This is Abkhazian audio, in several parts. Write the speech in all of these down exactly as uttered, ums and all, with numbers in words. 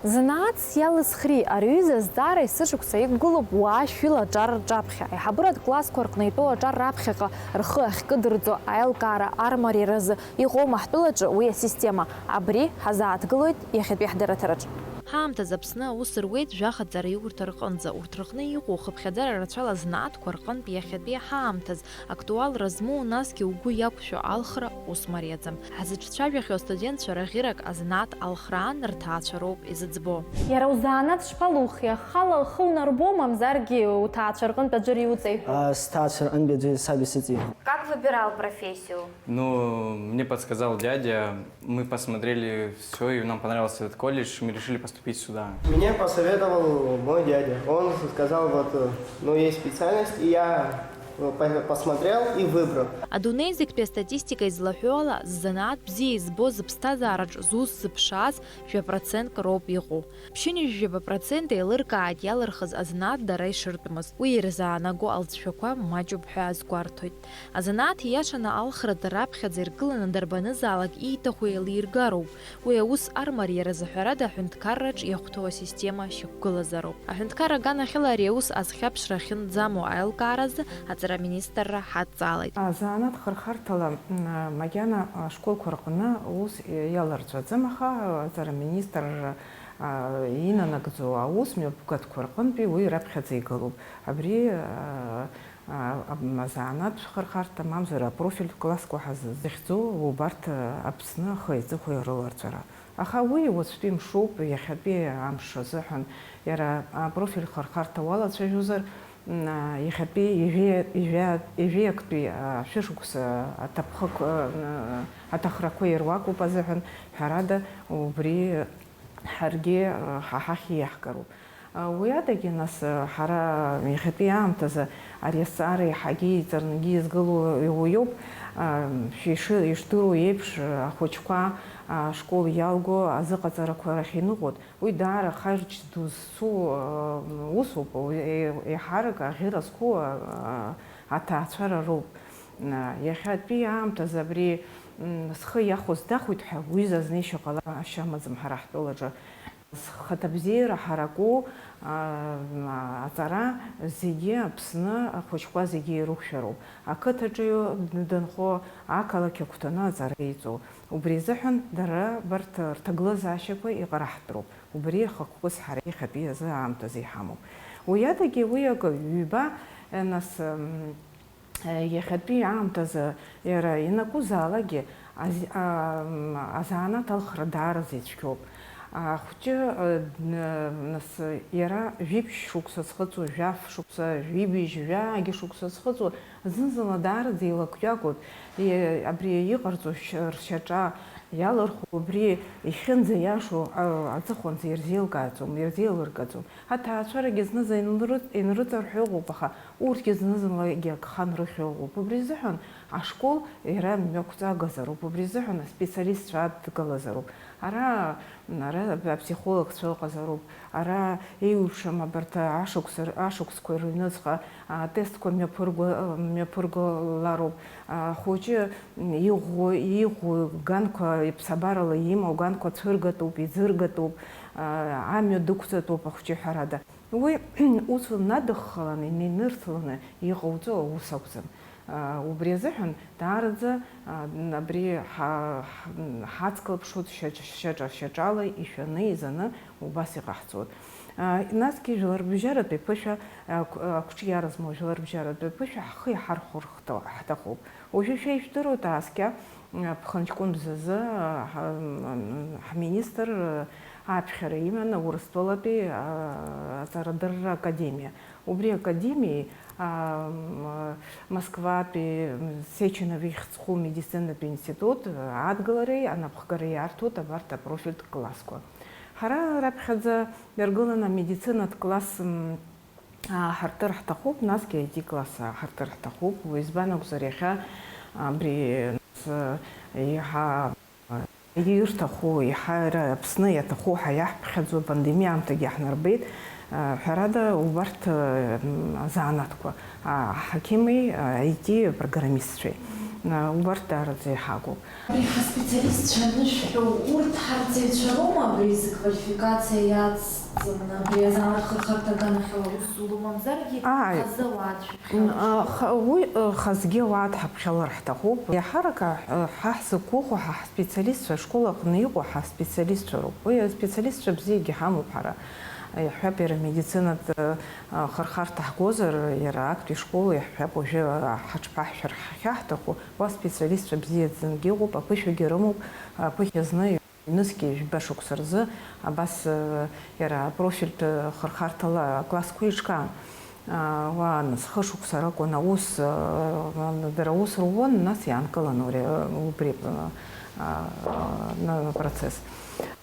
Занааҭс иалысхри, ари аҩыза азҵаара есышықәса иқәгылоуп уаа шәила аҿар рҿаԥхьа. Аиҳабыратә классқәа рҟны итәоу аҿар раԥхьаҟа рхы ахькыдырҵо аилкаара армариаразы иҟоума ҳтәылаҿы уи асистема? Абри ҳазааҭгылоит иахьатәи ҳдырраҭараҿ. Ҳаамҭазы Аԥсны аус руеит жәаха ҵараиурҭа рҟынӡа. Урҭ рҟны иҟоу хыԥхьаӡара рацәала азанааҭқәа рҟынтә иахьатәи ҳаамҭаз актуалра змоу, насгьы угәы иақәшәо алхра ус мариаӡам. Ҳзыҿцәажәахьоу астудентцәа рӷьырак азанааҭ алхра аан, рҭаацәа роуп изыӡбо. Иара узанааҭ шԥалухи, ахала лхы унарбо, мамзаргьы уҭаацәа рҟынтә аӡәыр иуҵеи ҳәа? А, сҭаацәа рҟынтәи аӡәы саб исыҵеи ҳәа. Как выбирал профессию? Ну, мне подсказал дядя. Мы посмотрели всё, и нам понравился этот колледж, мы решили поступить сюда. Мне посоветовал мой дядя. Он сказал, вот, э, ну, есть специальность, и я, э, по- посмотрел и выбрал. Адунеи зегьтәи астатистика излаҳәо ала, ззанааҭ бзиа избо зыԥсҭазаараҿ зус зыԥшааз жәа процентк роуп иҟоу. Ԥшьынҩажәижәаба процент еилыркааит иалырхыз азанааҭ дара ишыртәымыз. Уи ирзаанаго алҵшәақәа маҷуп ҳәа азгәарҭоит. Азанааҭ ииашаны алхратә раԥхьаӡа иргыланы дарбанызаалак ииҭаху еилиргароуп. Уи аус армариаразы, ҳәарада, аҳәынҭқарраҿ иахәҭоу асистема шьақәгылазароуп. Аҳәынҭқарра аганахьала ари аус азхьаԥшра ахьынӡамоу аилкааразы аҵара аминистрра ҳадҵаалеит. Азанааҭ хырхарҭала, м, макьана ашколқәа рҟны ус иаларҵәаӡам, аха аҵара аминистрра, а, инанагӡо аус мҩаԥгатәқәа рҟынтәи уи раԥхьаӡа игалоуп. Абри, а, а, ам-, азанааҭ хырхарҭа, мамзар апрофильтә классқәа ҳазыхьӡу убарҭ, а, Аԥсны ахы аҵыхәа ирыларҵәара. Аха уи уаҵәтәи мшуп, иахьатәи амш азыҳәан. Иара апрофильтә хырхарҭа уалацәажәозар, м, а, иахьатәи ижәи-, ижәи-, ижәиактәи, а, шәышықәса аҭыԥхықә-, а, аҭахрақәа ируакуп азыҳәан, ҳәарада, убри ҳаргьы, а, ҳа ҳахь иаҳгароуп. Уи адагьы, нас, ҳара иахьатәи аамҭазы ари азҵаара еиҳагьы иҵарнгьы изгылоу иоуп. Ишдыру еиԥш, ахәыҷқәа ашкол иалго азыҟаҵарақәа рахь иныҟәоит. Уи даара хаҷ ду зцу усуп, еиҳарак аӷьыра зқәу аҭаацәара роуп. Иахьатәи аамҭазы абри схы иахәоз дахәеит ҳәа уи зазнеишьа ҟалашьа амаӡам ҳара ҳтәылаҿы. Зхаҭабзиара ҳараку, аа, аҵара зегьы Аԥсны ахәыҷқәа зегьы ирықәшәароуп. Ақыҭаҿы данхо, ақалақь агәҭаны аҵара иҵоу. Убри азыҳәан дара абарҭ рҭагылазаашьақәа иҟараҳтәроуп. Убри рхықәкыс ҳара иахьатәи азы аамҭазы иҳамоуп. Уи адагьы уи акы ҩба, нас, м, Иахьатәи аамҭазы иара ианакәызаалакгьы ази-, а, м, азанааҭ алхра даараӡа ицәгьоуп. Ахәҷы, а, д-, н-, нас, иара жәиԥшь шықәса зхыҵуа, жәаф шықәса, жәибжь, жәаагьы шықәса зхыҵуа, зны-зынла даараӡа илакҩакуеит. И-, абри иҟарҵо шьа-, ршьаҿа иалырху, убри ихьынӡаиашоу, а, аҵыхәанӡа ирзеилкааӡом, ирзеилыргаӡом. Аҭаацәарагьы зны-зынла инры-, инрыҵарҳәо ыҟоуп, аха урҭгьы зны-зынлагьы агха нрыхьуа ыҟоуп. Убри азыҳәан ашкол иара мҩақәҵагазароуп, убри азыҳәан аспециалистцәа адгалазароуп. Ара, ара апсихологцәа ыҟазароуп, ара еиуеиԥшым абарҭ ашықәс-, ашықәсқәа рыҩныҵҟа атестқәа мҩаԥырго-, мҩаԥыргалароуп. Ахәыҷы иӷәӷәо, иӷәӷәо ганқәа, иԥсабарала имоу ганқәа цәыргатәуп, иӡыргатәуп, амҩа дықәҵатәуп ахәҷы, ҳәарада. Уи ус надыххыланы, инеинырсланы иҟауҵо аус акәӡам. Убри азыҳәан даараӡа абри ҳа-, ҳ-, ҳацклаԥшуеит шьаҿ-, шьаҿа-, шьаҿала ишәаны, изаны убас иҟаҳҵоит. Насгьы жәларбжьаратәи ԥышәа, ақә-, ақәҿиара змоу жәларбжьаратәи ԥышәа ҳхы иҳархәо рхҭо-, ҳҭахуп. Уажәы шәа ижәдыруеит ааскьа, ԥхынҷкәын бзазы, ҳа-, ҳминистр аԥхьара иман Урыстәылатәи аҵарадырра академиа. Убри академиеи, Москватәи Сеченов ихьӡ зху медицинатәи институт адгалареи анапхгареи иарҭоит абарҭ апрофильтә классқәа. Ҳара раԥхьаӡа иаргыланы амедицинатә класс, м, ҳартыр ҳҭахуп, насгьы I T класс ҳартыр ҳҭахуп. Избан акәзар, иахьа абри, м, еиҳа ирҭаху, еиҳа ара Аԥсны иаҭаху ҳәа иаҳԥхьаӡо, апандемиа аамҭагьы иаҳнарбеит, ҳәарада, убарҭ, м, азанааҭқәа, аҳақьыми, I T программистцәеи. Убарҭ даараӡа иҳагуп. Абри ҳаспециалистцәа анышәҳәо, урҭ ҳарҵаҩцәа роума абри изы квалификациа иацҵаны абри азанааҭ хырхарҭа аганахьала аус зулоу, мамзаргьы Ааи. Хазы ауаа дшәыԥхьалар М, а, ха-, уи, э, хазгьы ауаа дҳаԥхьалар ҳҭахуп. Иаҳарак, а, ҳа ҳзықәгәыӷуа ҳа ҳспециалистцәа, ашкол аҟны иҟоу ҳа ҳспециалистцәа роуп. Уи аспециалистцәа бзиагьы ҳамоуп ҳара. Иаҳҳәап, иара медицинатә, э, хырхарҭа ҳгозар, иара актәи школ иаҳҳәап, уажәы, а, ҳаҽԥаҳшәар ҳахьаҳҭаху, уа специалистцәа бзиаӡангьы ыҟоуп, аԥышәагьы рымоуп, аԥыхьа зны ҩнызқьи жәба шықәса рзы абас, э, иара апрофильтә, э, хырхарҭала аклассқәа еиҿкаан. А, уа, нас, хышықәса ракәын аус, э, дара аус руан, нас иаанкылан ури, э, убри, э, а, а, процесс.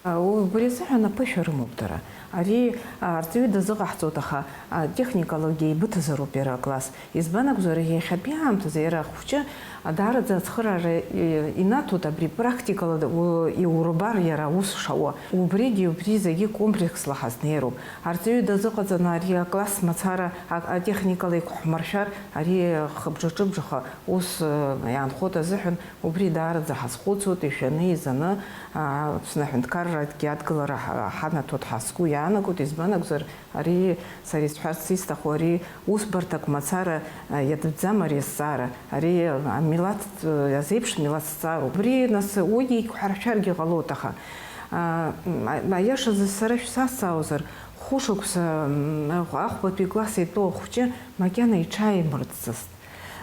А, убри азыҳәан аԥышәа рымоуп дара. Ари, а, арҵаҩы дазыҟаҳҵоит, аха, а, техникалагьы еибыҭазароуп иара акласс. Избан акәзар, иахьатәи аамҭазы иара ахәыҷы, а, даараӡа ацхыраара, и-, инаҭоит абри практикала д-, у-, иурбар иара аус шауа. Убригьы убри зегьы комплексла ҳазнеироуп. Арҵаҩы дазыҟаҵаны ари акласс мацара а-, атехникала иқәҳмыршәар, ари хыбжаҿыбжаха ус, э, иаанхоит азыҳәан, убри даараӡа ҳазхәыцуеит, ишәаны, изаны, а, Аԥсны аҳәынҭқарратәгьы адгылара ҳа-, ҳанаҭоит ҳәа сгәы иаанагоит, избан акәзар, ари сара исҳәарц исҭаху, ари усбарҭак мацара, а, иатәӡам ари азҵаара, ари амилаҭ, э, азеиԥш милаҭ зҵаароуп. Убри, нас, уигьы иқәҳаршәаргьы ҟалоит, аха, а, м, а, аиашазы сара шәсазҵаауазар, хәышықәса, м, ахәбатәи класс итәоу ахәҷы макьана иҽааимыртӡацт.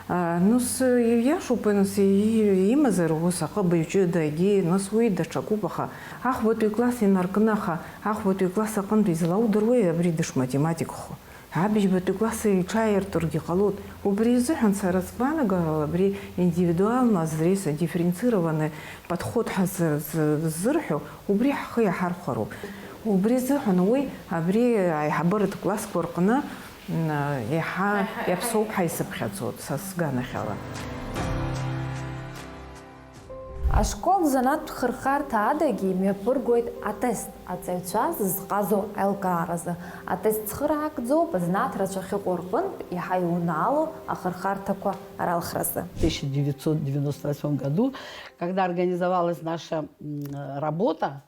А, нас, ииашоуп, нас, и-, имазар ус аҟыбаҩ ҷыдагьы, нас уи даҽакуп, аха ахәбатәи класс инаркны, аха ахәбатәи класс аҟынтә излаудыруеи абри дышматематикхо? Абыжьбатәи класс иҽааиртыргьы ҟалоит. Убри азыҳәан сара сгәаанагарала абри индивидуалны азреса дифференцированный подход ҳазы-, зы-, ззырҳәо, убри ҳхы иаҳархәароуп. Убри азыҳәан уи абри аиҳабыратә классқәа рҟны, м, еиҳа Аиҳа-, иаԥсоуп ҳәа исыԥхьаӡоит са сганахьала. Ашкол занааҭтә хырхарҭа адагьы имҩаԥыргоит атест аҵаҩцәа зызҟазоу аилкааразы. Атест цхыраагӡоуп, азанааҭ рацәа ахьыҟоу рҟынтә иаҳа иунаало ахырхарҭақәа ралхразы. В тысяча девятьсот девяносто восьмом году, когда организовалась наша, м, работа,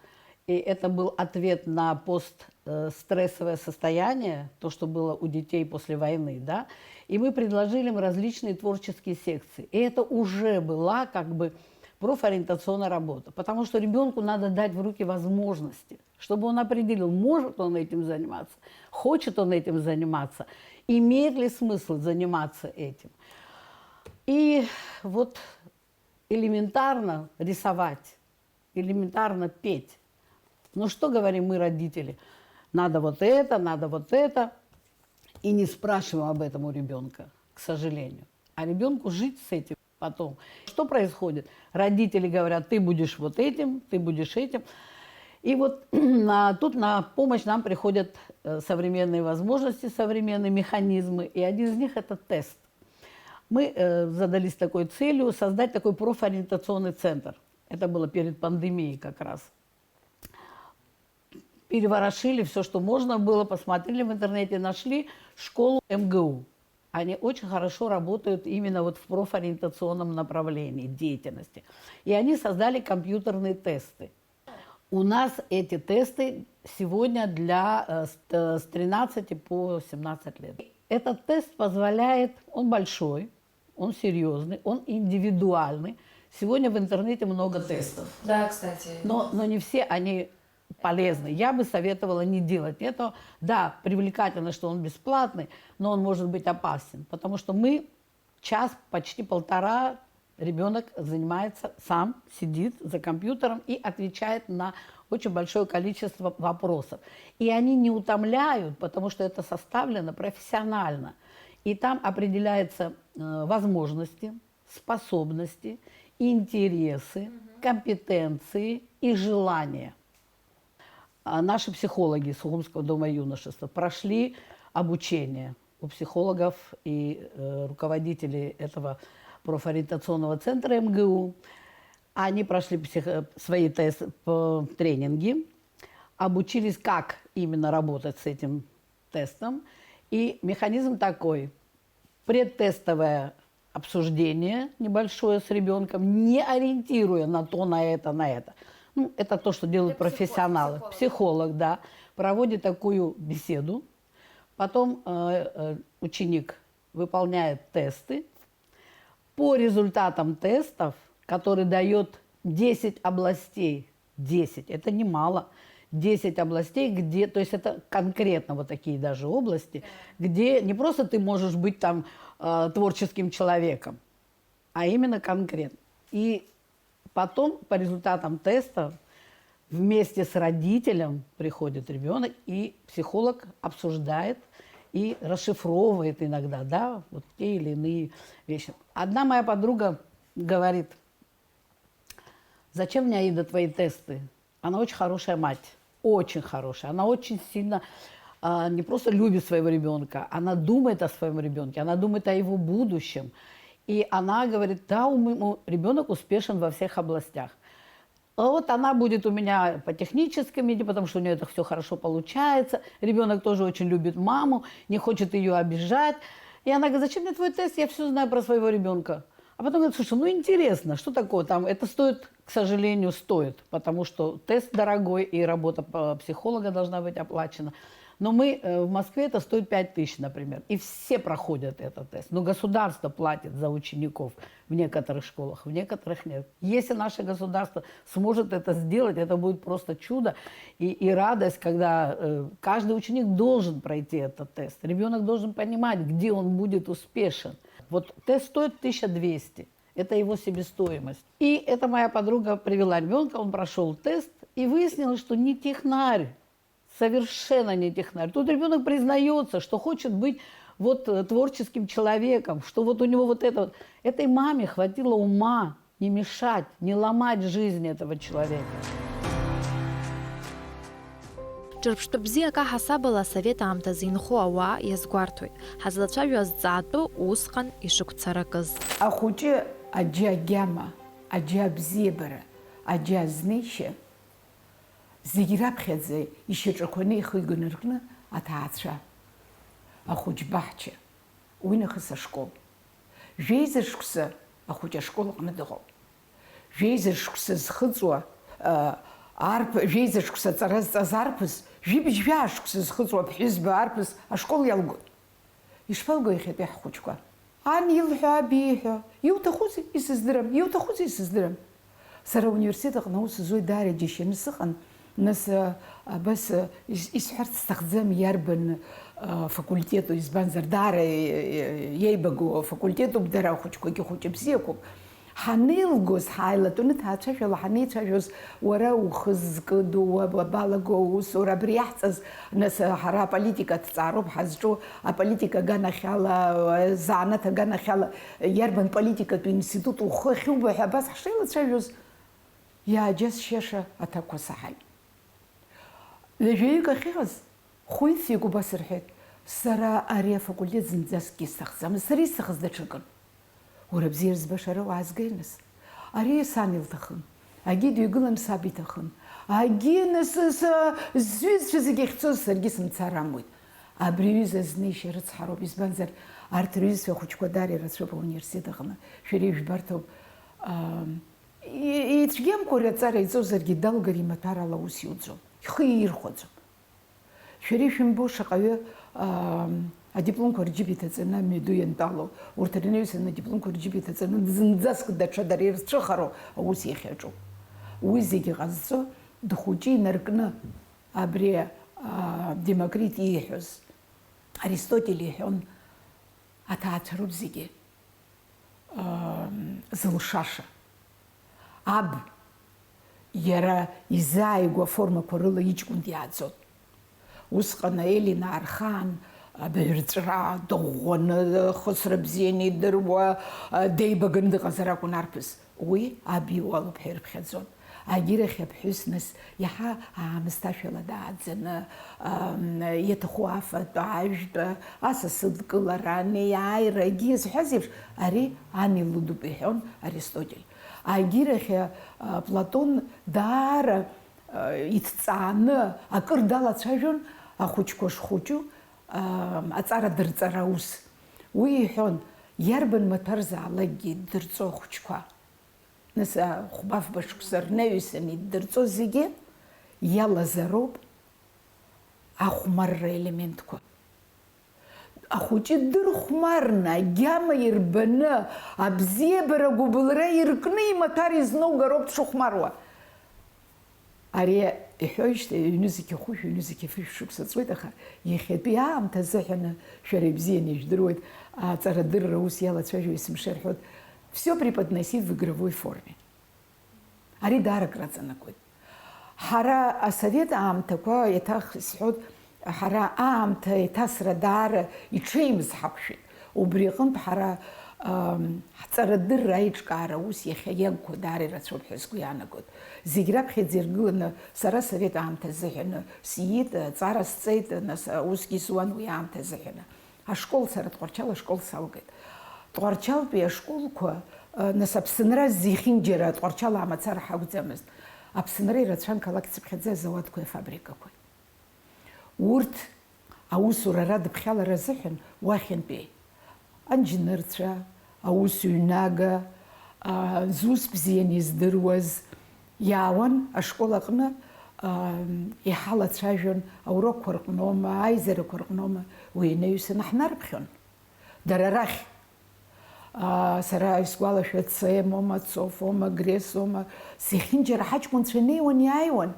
и это был ответ на пост э, стрессовое состояние, то, что было у детей после войны, да, и мы предложили им различные творческие секции. И это уже была как бы профориентационная работа, потому что ребенку надо дать в руки возможности, чтобы он определил, может он этим заниматься, хочет он этим заниматься, имеет ли смысл заниматься этим. И вот элементарно рисовать, элементарно петь. Ну что говорим мы, родители? Надо вот это, надо вот это. И не спрашиваем об этом у ребенка, к сожалению. А ребенку жить с этим потом. Что происходит? Родители говорят, ты будешь вот этим, ты будешь этим. И вот на, тут на помощь нам приходят э, современные возможности, современные механизмы. И один из них — это тест. Мы э, задались такой целью создать такой профориентационный центр. Это было перед пандемией как раз. Переворошили все, что можно было, посмотрели в интернете, нашли школу МГУ. Они очень хорошо работают именно вот в профориентационном направлении деятельности. И они создали компьютерные тесты. У нас эти тесты сегодня для э, с- э, с тринадцати по семнадцать лет. Этот тест позволяет, он большой, он серьезный, он индивидуальный. Сегодня в интернете много тестов. Да, кстати. Но, но не все они полезны. Я бы советовала не делать это. Да, привлекательно, что он бесплатный, но он может быть опасен, потому что мы час, почти полтора ребенок занимается сам, сидит за компьютером и отвечает на очень большое количество вопросов. И они не утомляют, потому что это составлено профессионально. И там определяются э, возможности, способности, интересы, компетенции и желания. А наши психологи Сухумского дома юношества прошли обучение у психологов и э, руководителей этого профориентационного центра МГУ. Они прошли психо- свои тест- п- тренинги, обучились, как именно работать с этим тестом. И механизм такой. Предтестовое обсуждение небольшое с ребенком, не ориентируя на то, на это, на это. Ну, это то, что делают профессионалы. Психолог, да, проводит такую беседу. Потом э, э, ученик выполняет тесты. По результатам тестов, который дает десять областей, десять, это немало, десять областей, где, то есть это конкретно вот такие даже области, где не просто ты можешь быть там э, творческим человеком, а именно конкретно. И потом по результатам теста вместе с родителем приходит ребенок, и психолог обсуждает и расшифровывает иногда, да, вот те или иные вещи. Одна моя подруга говорит: «Зачем мне, Аида, твои тесты? Она очень хорошая мать, очень хорошая. Она очень сильно а, не просто любит своего ребенка, она думает о своем ребенке, она думает о его будущем. И она говорит: да, у м- ребенок успешен во всех областях. А вот она будет у меня по техническим, потому что у нее это все хорошо получается. Ребенок тоже очень любит маму, не хочет ее обижать». И она говорит: «Зачем мне твой тест? Я все знаю про своего ребенка». А потом говорит: «Слушай, ну интересно, что такое там? Это стоит, к сожалению, стоит, потому что тест дорогой, и работа психолога должна быть оплачена. Но мы э, в Москве это стоит пять тысяч, например, и все проходят этот тест. Но государство платит за учеников в некоторых школах, в некоторых нет. Если наше государство сможет это сделать, это будет просто чудо и, и радость, когда э, каждый ученик должен пройти этот тест. Ребенок должен понимать, где он будет успешен. Вот тест стоит тысяча двести. Это его себестоимость». И эта моя подруга привела ребенка, он прошел тест, и выяснилось, что не технарь, совершенно не технарь. Тут ребенок признается, что хочет быть вот э, творческим человеком, что вот у него вот это вот. Этой маме хватило ума не мешать, не ломать жизнь этого человека. Ҿырԥштәы бзиак аҳасабала асовет аамҭазы инхо ауаа иазгәарҭоит, ҳазлацәажәо азҵаатәы усҟан ишыгәцаракыз. Ахәыҷы аџьа агьама, аџьа абзиабара, аџьа азнеишьа, зегь раԥхьаӡа ишьаҿақәаны ихы иганаркны аҭаацәа, ахәыҷ баҳча, уи нахыс ашкол. Жәеиза шықәса ахәыҷы ашкол аҟны дыҟоуп. Жәеиза шықәса зхыҵуа, аа, арԥ-, жәеиза шықәса аҵара зҵаз арԥыс, жәибжь жәаа шықәса зхыҵуа аԥҳәызба арԥыс ашкол иалгоит. Ишԥалго иахьатәи ҳхәыҷқәа? Ан илҳәо, аб ииҳәо, иуҭахузеи, исыздырам, иуҭахузеи, исыздырам. Сара ауниверситет аҟны аус зуеит даара иџьашьаны сыҟан, нас, а, абас, а, ис-, исҳәарц сҭахӡам иарбан, а, факультету, избанзар, даара, е-, е-, еибагоу афакультетуп дара, ахәыҷқәагьы хәыҷы бзиақәоуп. Ҳанеилгоз, ҳааилатәаны ҭаацәашәала ҳанеицәажәоз, уара ухы зкыду, уа-, уабалаго аусура, абри иаҳҵаз, нас, ҳара аполитика аҭҵаароуп ҳазҿу, аполитика аганахьала, заанаҭ аганахьала, иарбан политикатә институт ухы ахьубо ҳәа абас ҳшеилацәажәоз, иааџьасшьаша аҭакқәа саҳаит. Ҩажәаҩык ахьыҟаз, хәҩык убас рҳәеит, сара ари афакультет зынӡаскгьы исҭахӡамызт, сара исҭахыз даҽакын. Уара бзиара збаша ара уаазгеи нас? Ари сан илҭахын. Агьи дҩагылан саб иҭахын. Агьи нас са, зҩызцәа зегьы ахьцоз саргьы сымцар амуит. Абри аҩыза азнеишьа рыцҳароуп, избанзар, арҭ рҩызцәа ахәыҷқәа даара ирацәоуп ауниверситет аҟны. Шәара ижәбарҭоуп, аа, и-, ицәгьамкәа ари аҵара иҵозаргьы далгар имаҭәарала аус иуӡом, ихы иирхәаӡом. Шәара ишәымбо шаҟаҩы, аа, адипломқәа рџьыба иҭаҵаны амҩаду иантәалоу, урҭ рнаҩсаны адипломқәа рџьыба иҭаҵаны зынӡаск даҽа дара ирцәыхароу аус иахьаҿу. Уи зегьы ҟазҵо дхәыҷы инаркны абри, аа, Демокрит ииҳәоз, Аристотель иҳәон, аҭаацәа роуп зегьы, аа, зылшаша. Аб иара изааигәоу аформақәа рыла иҷкәын диааӡон. Усҟан Елина Архаан абаҩрҵәра дыӷәӷәаны, хысра бзианы идыруа, деибаганы дыҟазар акәын арԥыс. Уи аб иуалуп ҳәа ирыԥхьаӡон. Агьырахь аԥҳәыс нас иаҳа аамысҭашәала дааӡаны, ам, иаҭаху афатә, ажәтә, асасыдкылара, анеиааира, егьи зҳәаз еиԥш, ари ан илыдуп, иҳәон Аристотель. Агьырахь, а, Платон даара, а, иҭҵааны акыр далацәажәон ахәыҷқәа шхәыҷу, а, аҵара дырҵара аус. Уи иҳәон, Иарбан маҭәарзаалакгьы иддырҵо ахәыҷқәа, нас, а, хәба-фба шықәса рнаҩсан иддырҵо зегьы иалазароуп ахәмарра елементқәа. Ахәыҷы дырхәмарны, агьама ирбаны, абзиабара агәыбылра иркны имаҭәар изноугароуп дшыхәмаруа. Ари иҳәоижьҭеи аҩны зегьы хәышә, аҩны зегьы фышә шықәса ҵуеит, аха иахьатәи аамҭа азыҳәаны шәара ибзианы ижәдыруеит, аҵарадырра аус иалацәажәо есымша ирҳәоит, всё преподносить в игровой форме. Ари даара акраҵанакуеит. Ҳара асовет аамҭақәа, еиҭах исҳәоит, ҳара аамҭа еиҭасра даара иҽеимз ҳақәшәеит. Убри аҟынтә ҳара, ам, ҳҵарадырра аиҿкаара аус иахьа иагқәа даара ирацәоуп ҳәа сгәы иаанагоит. Зегь раԥхьаӡа иргыланы сара асовет аамҭа азыҳәаны сиит, аҵара сҵеит, нас аусгьы зуан уи аамҭа азыҳәаны. Ашкол, сара Тҟәарчал ашкол салгеит. Тҟәарчалтәи ашколқәа, а, нас Аԥсынра зехьынџьара Тҟәарчал амацара ҳакәӡамызт. Аԥсынра ирацәан қалақь цыԥхьаӡа азауадқәеи афабрикақәеи. Урҭ аусура радыԥхьалара азыҳәан уахьынтәи аинженерцәа, аусыҩнага, а, зус бзианы издыруаз иаауан ашкол аҟны, а, иҳалацәажәон аурокқәа рҟноума, аизарақәа рҟноума, уи инаҩсаны ҳнарыԥхьон. Дара рахь, аа, сара исгәалашәоит, Саемома, Цофома, Гресома, зехьынџьара ҳаҷкәынцәа неиуан, иааиуан.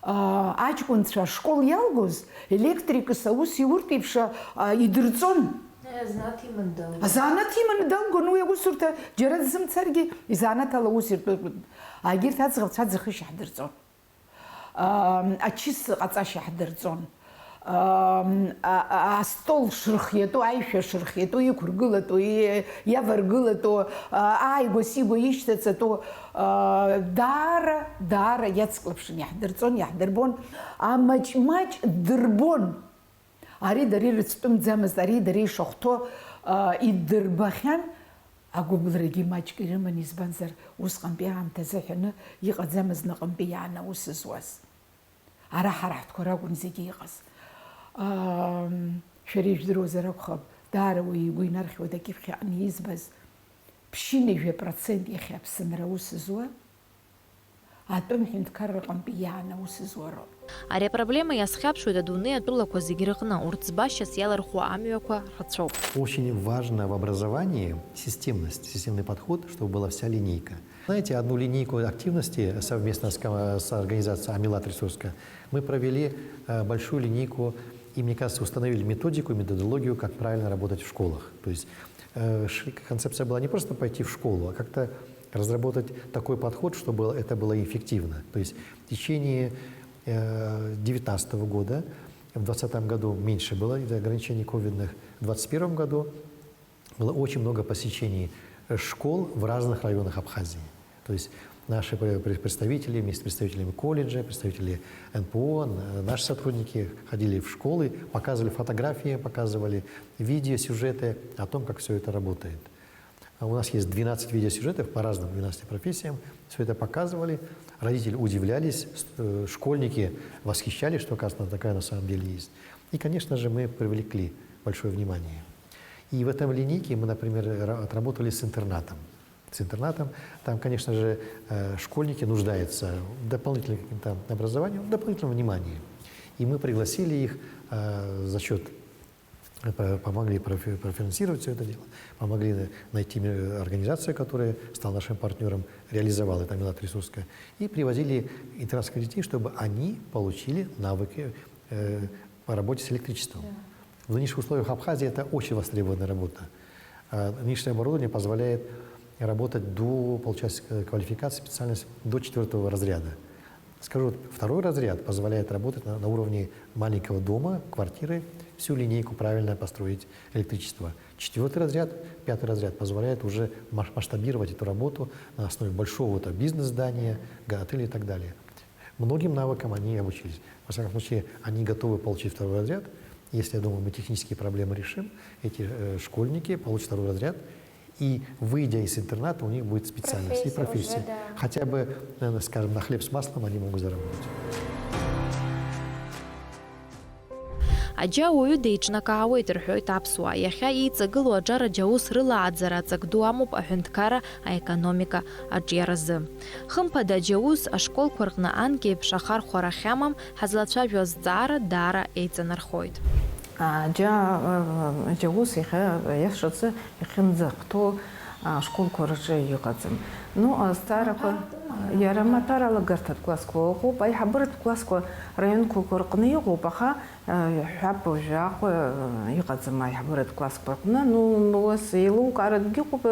Аа, аҷкәынцәа ашкол иалгоз, електрикс аус иуртә еиԥш, аа, идырҵон. Азанааҭ иманы далгон. Азанааҭ иманы далгон, уи аусурҭа џьара дзымцаргьы, изанааҭ ала аус иртәы. Егьырҭ аӡӷабцәа аӡахышьа ҳдырҵон. Ам, ачыс ҟаҵашьа ҳдырҵон. Ам, а, а, астол шырхиатәу, аишәа шырхиатәу, иқәыргылатәу, и-, иаваргылатәу, а, ааигәа-сигәа ишьҭаҵатәу, а, даара, даара иацклаԥшын, иаҳдырҵон, иаҳдырбон, амаҷ-маҷ дырбон. Ари дара ирыцәтәымӡамызт, ари дара ишахәҭоу, а, иддырбахьан, агәыбылрагьы маҷк ирыман, избанзар, усҟантәи аамҭа азыҳәаны иҟаӡамызт наҟынтәи иааны аус зуаз. Ара ҳара ҳтәқәа ракәын зегьы иҟаз. Ам, шәара ижәдыруазар акәхап, даара уаҩы игәы инархьуеит акьыԥхьаҟны избаз, ԥшьынҩажәа процент иахьа Аԥсынра аус зуа, атәым ҳәынҭқарраҟынтәи иааны аус зуа роуп. Ари апроблема иазхьаԥшуеит адунеи атәылақәа зегьы рыҟны, урҭ збашьас иалырхуа амҩақәа рацәоуп. Очень важно в образовании системность, системный подход, чтобы была вся линейка. Знаете, одну линейку активности совместно с ко-, с организацией «Амилат Ресурска» мы провели, э, большую линейку, и, мне кажется, установили методику, методологию, как правильно работать в школах. То есть, э, ш-, концепция была не просто пойти в школу, а как-то разработать такой подход, чтобы это было эффективно. То есть в течение, э, девятнадцатого года, в двадцатом году меньше было из-за ограничений ковидных, в двадцать первом году было очень много посещений, э, школ в разных районах Абхазии. То есть наши пре-, пре-, представители вместе с представителями колледжа, представители Н П О, н-, наши сотрудники ходили в школы, показывали фотографии, показывали видеосюжеты о том, как всё это работает. А у нас есть двенадцать видеосюжетов по разным двенадцати профессиям. Всё это показывали. Родители удивлялись, с-, э, школьники восхищались, что, оказывается, такая на самом деле есть. И, конечно же, мы привлекли большое внимание. И в этом линейке мы, например, ра-, отработали с интернатом. С интернатом. Там, конечно же, э, школьники нуждаются в дополнительном каком-то образовании, в дополнительном внимании. И мы пригласили их, э, за счёт, э, по-, помогли профи-, профинансировать всё это дело, помогли на-, найти ме-, организацию, которая стала нашим партнёром, реализовала это «Амилат Ресурска», и привозили интернатских детей, чтобы они получили навыки, э, по работе с электричеством. Да. В нынешних условиях Абхазии это очень востребованная работа. А нынешнее оборудование позволяет работать до, получать, э, квалификации, специальность до четвёртого разряда. Скажу, вот второй разряд позволяет работать на, на уровне маленького дома, квартиры, всю линейку правильно построить электричество. Четвёртый разряд, пятый разряд позволяет уже маш-, масштабировать эту работу на основе большого, это, бизнес-здания, га-, отеля и так далее. Многим навыкам они обучились. Во всяком случае, они готовы получить второй разряд. Если, я думаю, мы технические проблемы решим, эти, э, школьники получат второй разряд, и, выйдя из интерната, у них будет специальность и профессия. Профессия уже, да. Хотя бы, э, скажем, на хлеб с маслом они могут заработать. Аџьа ауаҩы деиҿнакаауеит, рҳәоит аԥсуаа, иахьа еиҵагылоу аҿар аџьаус рылааӡара аҵак ду амоуп аҳәынҭқарра аекономика аҿиаразы. Хымԥада, аџьаус ашколқәа рҟны анкьеиԥш ахархәара ахьамам ҳазлацәажәо азҵаара даара еиҵанархоит. Аџьа, аџьаус иахьа иашацы иахьынӡахәҭоу ашколқәа рҿы иҟаӡам. Ну, азҵаарақәа, иара матәар алагарҭатә классқәа ыҟоуп, аиҳабыратә классқәа раионқәақәа рҟны иҟоуп, аха Иаҳҳәап, уажәы Аҟәа иҟаӡам аиҳабыратә классқәа рҟны. Ну, ус еилукааратәгьы ыҟоуп,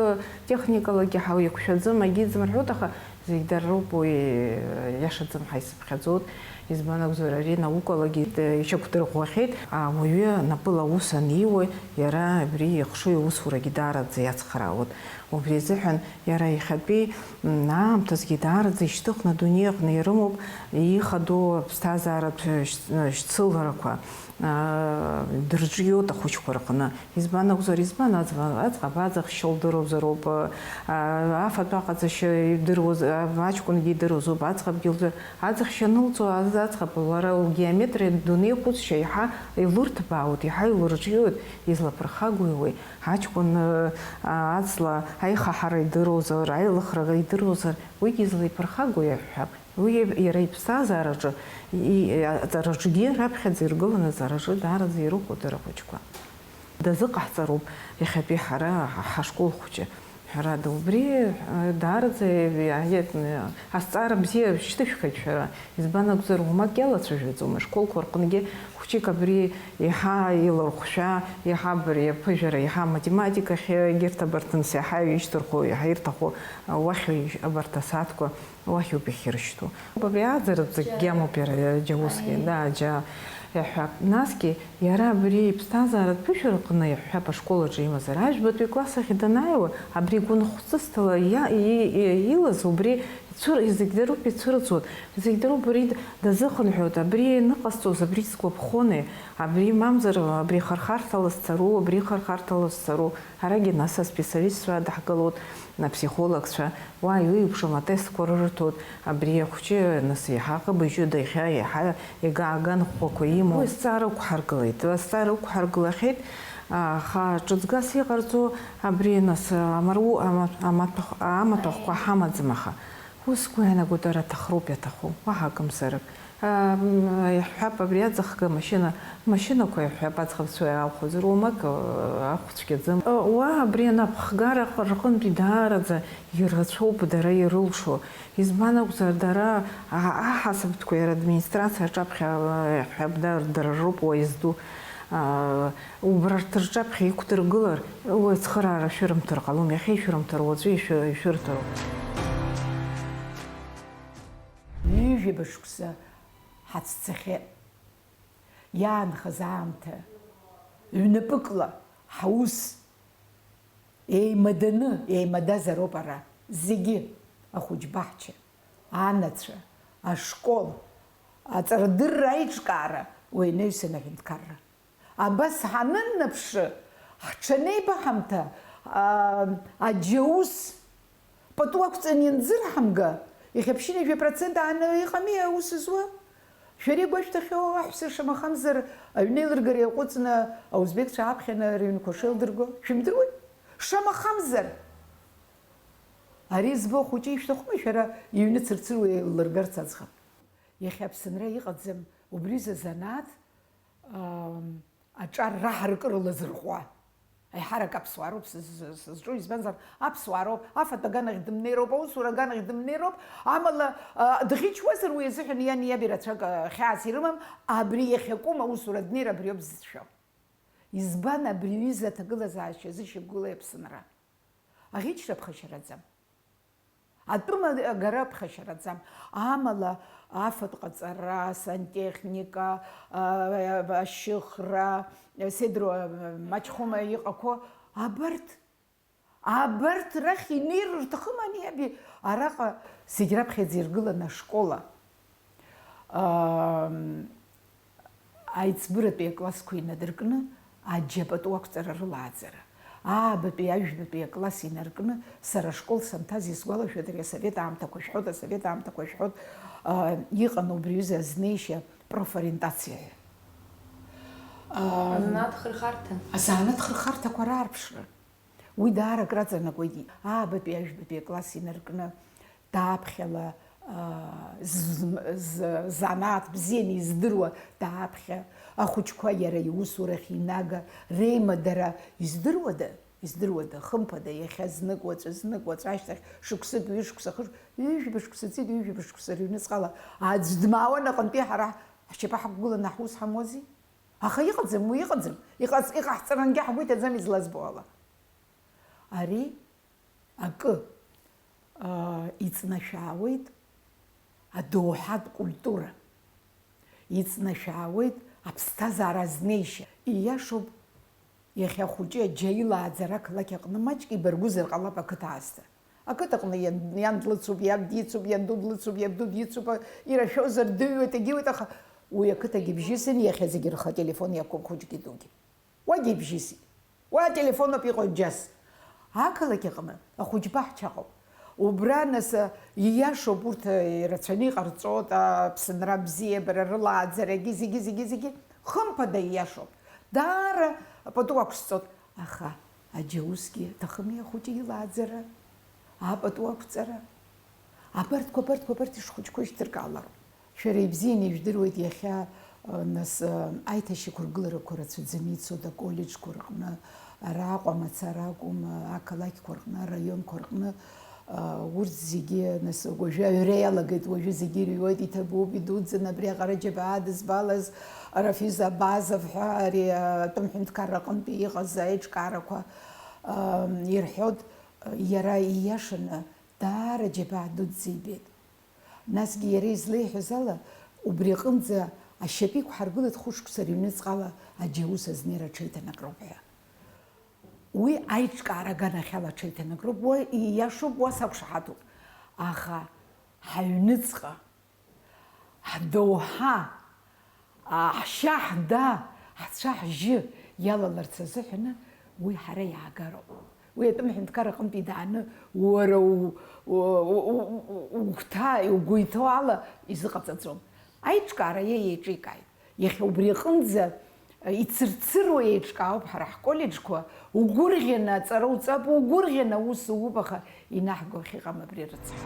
техникалагьы ҳа-, еиқәшәаӡом, агьиӡам рҳәоит, аха зегь дара роуп уи иашаӡам ҳәа исыԥхьаӡоит. Избан акәзар, ари наукалагьы ишьақәдырӷәӷәахьеит. Ауаҩы напыла аус аниуа, иара абри ихшыҩ аусурагьы даараӡа иацхраауеит. Убри азыҳәан Иара иахьатәи, м, аамҭазгьы даараӡа ишьҭыхны адунеи аҟны ирымоуп ихадоу аԥсҭазааратә шь-, шьцыларақәа, аа, дырҿиоит ахәыҷқәа рҟны. Избан акәзар, избан аӡӷаб, аӡӷаб аӡахшьа лдыруазароуп, аа, афатә аҟаҵашьа идыруаз, аа, аҷкәынгьы идыруазоуп, аӡӷабгьы лдыр-, аӡахшьа анылҵо, аӡ-, аӡӷаб лара лгеометриатә дунеихәыцшьа иаҳа илырҭбаауеит, иаҳа илырҿиоит, излаԥырхагои уи? Аҷкәын, аа, аҵла аихаҳара идыруазар, аилыхра идыруазар, уигьы излаиԥырхагои ҳәа. Уи иара иԥсҭазаараҿы, и-, аҵараҿгьы раԥхьаӡа иргыланы аҵараҿы даараӡа ирыхәо дара ахәыҷқәа. Дазыҟаҳҵароуп иахьатәи ҳара ҳашкол хәҷы. Ҳәарада, убри, э, даараӡа, э, азҵаара бзиа шьҭышәхит шәара. Избан акәзар, уамак иалацәажәаӡом, ашколқәа рҟынгьы хәҷык абри еиҳа илархәшәа, еиҳа абри аԥыжәара, еиҳа аматематикахь, егьырҭ абарҭ нас еиҳа ишьҭырхуа, еиҳа ирҭаху, уахь абарҭ асааҭқәа уахь ауп иахьыршьҭоу. Абри ааӡаратә ҵакгьы амоуп иара, џьа усгьы, да, џьа иаҳҳәап. Насгьы иара абри иԥсҭазааратә ԥышәа рҟны иаҳҳәап, ашкол аҿы имазар, ажәбатәи акласс ахь данааиуа, абри гәынхәҵысҭала иа-, и-, и-, илаз убри Цәыр-, зегь дароуп ицәырҵуеит, зегь дароуп, абри д-, дазыхынҳәуеит, абри аныҟасҵоз, абри сгәаԥхони, абри мамзар, абри хархарҭала сцару, абри хархарҭала сцару, арагьы нас аспециалистцәа адаҳкылоит, апсихологцәа, уа иуеиԥшым атестқәа рырҭоит, абри ахәҷы нас иаҳа ҟыбыжьуеит, иахьа иаҳа иага-, аган ӷәӷәақәа имоуп. Уи азҵаара ықәҳаргылеит, азҵаара ықәҳаргылахьеит, аха ҿыҵгас иҟарҵо абри нас амару-, ама-, амаҭәах-, амаҭәахәқәа ҳамаӡам аха. Ус сгәы иаанагоит, ара аҭахроуп иаҭаху, уаҳа акымзарак. Ам, иаҳҳәап, абри аӡахга машьына, машьынақәа иаҳҳәап, аӡӷабцәа иаалхәаз, руамак, а, ахә цәгьаӡам. А, уа абри анапхгара рҟынтәи даараӡа ирацәоуп дара ирылшо. Избан акәзар, дара, а, аҳасабтәқәа иара администрациа аҿаԥхьа, а, иаҳҳәап, да-, дара роуп уаҩ зду. А, Убарҭ рҿаԥхьа иқәдыргылар, уи ацхыраара шәырымҭар ҟалом, иахьа ишәырымҭар, уаҵәы ишәы-, ишәырҭароуп. Ҩажәаба шықәса ҳацәцахьеит. Иаанхаз аамҭа, ҩнапыкла ҳаус еимаданы, еимадазароуп ара зегьы, ахәыҷбаҳча, анацәа, ашкол, аҵарадырра аиҿкаара, уи анаҩсан аҳәынҭқарра. Абас ҳаныннаԥшы, ҳҽанеибаҳамҭа, аа, аџьаус пату ақәҵаны ианӡырҳамга, иахьа ԥшьынҩажәа процент ааны иҟами аус зуа? Шәара игәашәҭахьоу аҳәса, шамахамзар, аҩны еилыргара иаҟәыҵны аузбекцәа ааԥхьаны рыҩнқәа шеилдырго шәымдыруеи? Шамахамзар! Ари збо ахәыҷы ишәҭахума шәара иҩны цырцыруа еиллыргарц аӡӷаб? Иахьа Аԥсынра иҟаӡам убри ҩыза занааҭ, ам, аҿар раҳаракыра лазырҟәуа. Аиҳарак аԥсуаа роуп сыз-, сызҿу, избанзар, аԥсуаа роуп, афатә аганахь дымнеироуп, аусура аганахь дымнеироуп, амала, а, дӷьычуазар уи азыҳәан иани иаби рацәак, а, хьаас ирымам, абри иахьакәым аусура днеир абриоуп зыцәшәо. Избан абри аҩыза аҭагылазаашьа зышьақәгылеи Аԥсынра? Аӷьычра ԥхашьараӡам. Атәым агара ԥхашьараӡам. Амала, афатә ҟаҵара, сантехника, а, ашьыхра, седро, а, Мачхәыма иҟақәоу, абарҭ, абарҭ рахь инеир рҭахым ани аби, араҟа зегь раԥхьаӡа иргыланы ашкола. Ам, аиҵбыратәи аклассқәа инадыркны, аџьа пату ақәҵара рылааӡара, аабатәи, ажәбатәи акласс инаркны, сара ашкол санҭаз исгәалашәоит, ари асовет аамҭақәа шәҳәоит, асовет аамҭақәа шәҳәоит, а, иҟан убри аҩыза азнеишьа профориентациа ҳәа. Азанааҭ хырхарҭа. Азанааҭ хырхарҭақәа раарԥшра. Уи даара акраҵанакуеит. Аабатәи, ажәбатәи акласс инаркны, дааԥхьала, аа, з-, з-, занааҭ бзианы издыруа, дааԥхьа ахәыҷқәа иара иусурахь инага реимадара издыруада? Издыруада, хымԥада, иахьа знык уаҵәы, знык уаҵәы ашьҭахь шықәсык, ҩышықәса, хышә-, ҩажәа шықәса ҵит, ҩажәа шықәса рыҩныҵҟала аӡә дмаауан аҟынтәи ҳара ҳшьапы ҳақәгыланы ҳус ҳамоузи? Аха иҟаӡам, уи иҟаӡам. Иҟац-, иҟаҳҵарангьы ҳгәы иҭаӡам излазбо ала. Ари акы, аа, иҵнашәаауеит адоуҳатә культура, иҵнашәаауеит аԥсҭазаара азнеишьа. Ииашоуп, иахьа ахәыҷы аџьа илааӡара ақалақь аҟны маҷк ибаргәызар ҟалап ақыҭа аасҭа. Ақыҭаҟны иан, иан длыцуп, иаб дицуп, ианду длыцуп, иабду дицуп, ирашәозар дыҩуеит, егьиуеит, аха уи ақыҭагьы бжьысны иахьа зегьы рхы ателефон иақәым хәыҷгьы дугьы. Уагьы ибжьысит. Уа ателефон ауп иҟоу џьас. Ақалақь аҟны ахәыҷ баҳча ыҟоуп. Убра, нас, ииашоуп, урҭ ирацәаны иҟарҵоит, аԥсынра абзиабара рылааӡарагьы, зегьы, зегьы, зегьы, хымԥада ииашоуп. Даара пату ақәсҵоит. Аха аџьа усгьы аҭахыми ахәыҷы илааӡара, апату ақәҵара. Абарҭқәа, абарҭқәа, абарҭ ишхәыҷқәоу шьҭыркаалароуп. Шәара ибзианы ижәдыруеит иахьа, нас, аиҭашьақәыргыларақәа рацәаӡаны ицоит аколлеџьқәа рҟны, араҟа мацара акәым, ақалақьқәа рҟны, араионқәа рҟны, урҭ зегьы, нас, уажәы аҩра иалагеит, уажәы зегьы ирыҩуеит, иҭабуп, идуӡӡан, абриаҟара џьабаа дызбалаз Рафиз Абазов ҳәа ари атәым ҳәынҭқарра аҟынтәи иҟаз аиҿкаарақәа ирҳәоит, иара ииашаны даара џьабаа дуӡӡа ибеит. Насгьы иара излеиҳәаз ала, убри аҟынӡа ашьапы иқәҳаргылеит хәышықәса рыҩныҵҟала аџьаус азнеира аҽеиҭанакроуп ҳәа. Уи аиҿкаара аганахьала аҽеиҭанакроуп, уа ииашоуп, уа сақәшаҳаҭуп. Аха ҳаҩныҵҟа, ҳдоуҳа, а, ҳшьа, ҳда, ҳцәа, ҳжьы иалаларц азыҳәаны уи ҳара иаагароуп. Уи атәым ҳәынҭқар аҟынтәи дааны уара у-, у-, у-, у-, угәҭа, угәы иҭоу ала изыҟаҵаӡом. Аиҿкаара иа еиҿикааит. Иахьа убри аҟынӡа, а, ицырцыруа еиҿкаауп ҳара ҳколлеџьқәа, угәырӷьаны аҵара уҵап, угәырӷьаны аус ууп, аха инаҳго ахьыҟам абри рыцҳа.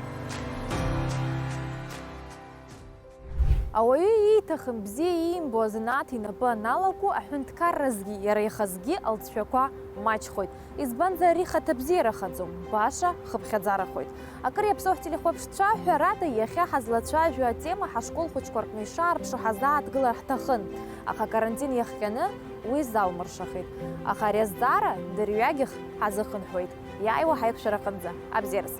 Ауаҩы ииҭахым бзиа иимбо азанааҭ инапы аналаку, аҳәынҭқарразгьы иара ихазгьы алҵшәақәа маҷхоит. Избанзар, ари хаҭабзиарахаӡом, баша хыԥхьаӡарахоит. Акыр иаԥсоу ҳтелехәаԥшцәа, ҳәарада, иахьа ҳазлацәажәо атема ҳашкол хәыҷқәа рҟны ишаарԥшу ҳазааҭгылар ҳҭахын, аха акарантин иахҟьаны уи залмыршахеит. Аха ари азҵаара дырҩегьых ҳазыхынҳәуеит иааиуа ҳаиқәшәараҟынӡа. Абзиараз!